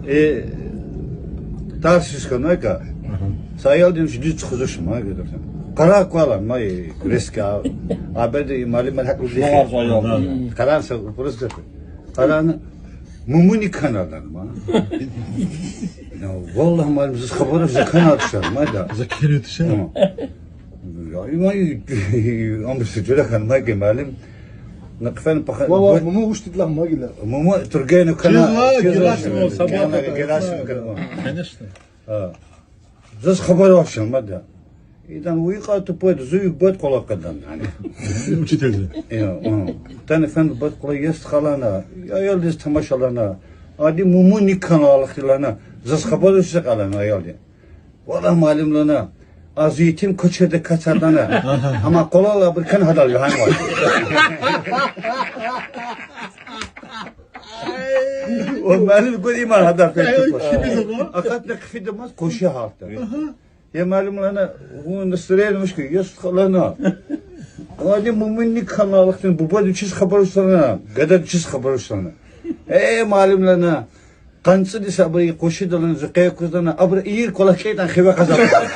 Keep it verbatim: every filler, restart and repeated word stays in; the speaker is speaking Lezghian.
Э, тарс ийиз хьанвай ка. Са аялдин вич дуьз тухузвач ма гада. Къарагъ квай лагьана ма, э, резко. Абуру и муаллимар гьакӀ лугьуз. Къарагъна са просто. Къарагъна, Мумуни кхьенвайди я ма. Я, валлагь, муаллим, заз хабар авач, за кхьенвайди туш лагьана ма гада. За кхьенвайди туш лагьана. Ма. Я, има, и, и, амбуса жуьре хьана ма гада муаллим. На кафена паха-, Ва, ва, ва-, Муму вуч тидалай ма гила. Муму Тургенов кана, Гила, Гила, Гила, Гила, Гила, Гила, Конечно. А. Заз хабар авач лагьана ма гада. Идан уйкьа тупой, зун бубад къвалав къведа лагьана. Учительди. Я, а. Тани фена бубад къвалав, я стха лагьана, аялдиз тамаша лагьана. Ади Мумуни кхьенвайди я лагьана, заз хабар авач лагьана аялди. Валлагь, муаллим лагьана, аз етим квачирди кацар лагьана. Амма къвалал абур кана гьадал вегьенвай. О, муаллим, гур има гьадал фейи туш. Акъатна хъфидамаз къунши гьалтда. Я муаллим лагьана, вун настроение вуч хьи, я стха лагьана. Ади Мумуни кхьенвайди я лагьана, бубад вичиз хабар авач лагьана, гадади вичиз хабар авач лагьана. Э, муаллим лагьана, къанни цӀуд йис абуру къуншидал лагьана, зи къе куз лагьана, абуру ийир кӀвалах кӀелайтӀани хиве къазанмишзава.